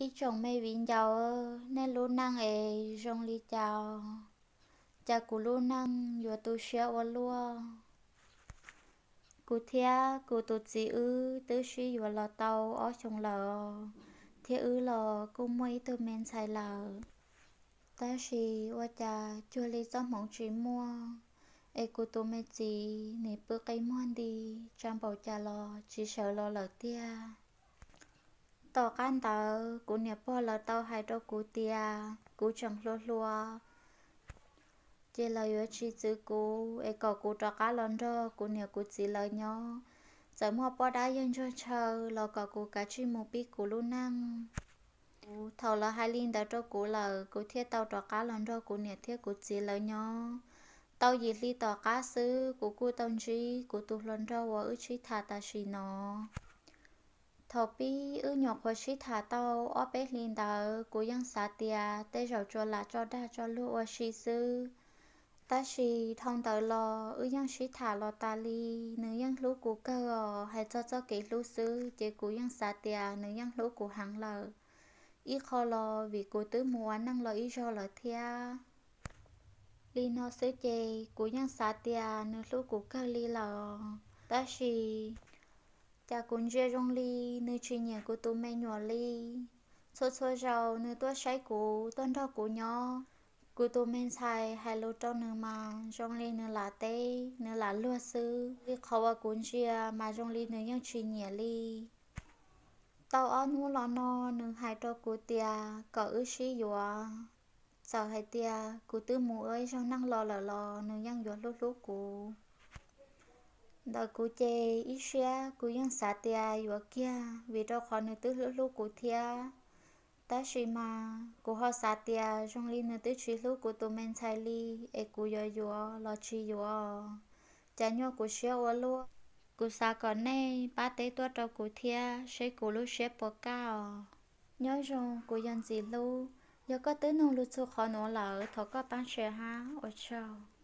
Ib tsoom me viv ncaus, nej lub neej es zoo li cas? Cas kuv lub neej yuav tu siab ua luaj. Kuv thiab kuv tus txiv wb twb sib yuav los tau ob xyoos lawm, thiab wb los kuj muaj ib tug me ntxhais lawm. Tab sis ua cas cuag li txoj hmoov tsis muaj, es kuv tus me txiv nim pw qe muag nti, tsa npaum cas los tsis sawv los lawm tiag. Tom qab ntawd kuv niam pog lawv tau hais rau kuv tias kuv tseem hluas hluas, ces lawv yuav tsis txwv kuv es kom kuv rov qab los nrog kuv niam kuv txiv lawv nyob. Txawm muaj poj dab yawg ntsuag ntshaw los kom kuv kav tsij mus pib kuv lub neej. Kuv, thaum lawv hais li ntawd rau kuv lawm, kuv thiaj tau rov qab los nrog kuv niam thiab kuv txiv lawv nyob. Tau yim hli tom qab xwb, kuv kuj tau ntsib kuv tus hluas nraug uas wb sib tham tam sim no. Thaum pib wb nyuam qhuav sib tham tau ob peb hlis ntawd, kuv yeej xav tias tej zaum tsuas lam tso dag tso luag ua si xwb. Tab sis dhau ntawd los wb yeej sib tham los tas li. Nws yeej hlub kuv kawg os, hais txog txoj kev hlub xwb ces kuv yeej xav tias nws yeej hlub kuv heev lawm. Ib qho los vim kuv twb mus ua neej los ib zaug lawm thiab. Li no xwb ces kuv yeej xav tias nws hlub kuv kawg li lawm. Tab sis cas kuv ntsia zoo li nws tsis nyiam kuv tus me nyuam li. Txhua txhua zaus nws tuaj saib kuv, tuaj nrog kuv nyob, kuv tus me ntxhais hais lus rau nws mas zoo li nws lam teb, nws lam luag xwb. Li qhov uas kuv ntsia mas zoo li nws yeej tsis nyiam li. Tau ob hnub los no nws hais rau kuv tias kom wb sib yuav. Txawm hais tias kuv twb mus ua ib zaug neej los lawm los nws yeej yuav hlub hlub kuv. Ntawm kuv ces ib siab kuv yeej xav tias yuav kiag, vim rau qhov nws twb hlub hlub kuv thiab. Tab sis mas kuv ho xav tias zoo li nws twb tsis hlub kuv tus me ntxhais li, es kuv yuav yuav los tsis yuav, cas nyuaj kuv siab ua luaj. Kuv xav kom nej pab teb tuaj rau kuv thiab seb kuv lub siab puas kaj os. Nyob zoo kuv yog Ntxim Hlub, yog koj twb nug lug txug qhov nuav lawm thov koj pab share hab, ua tsaug.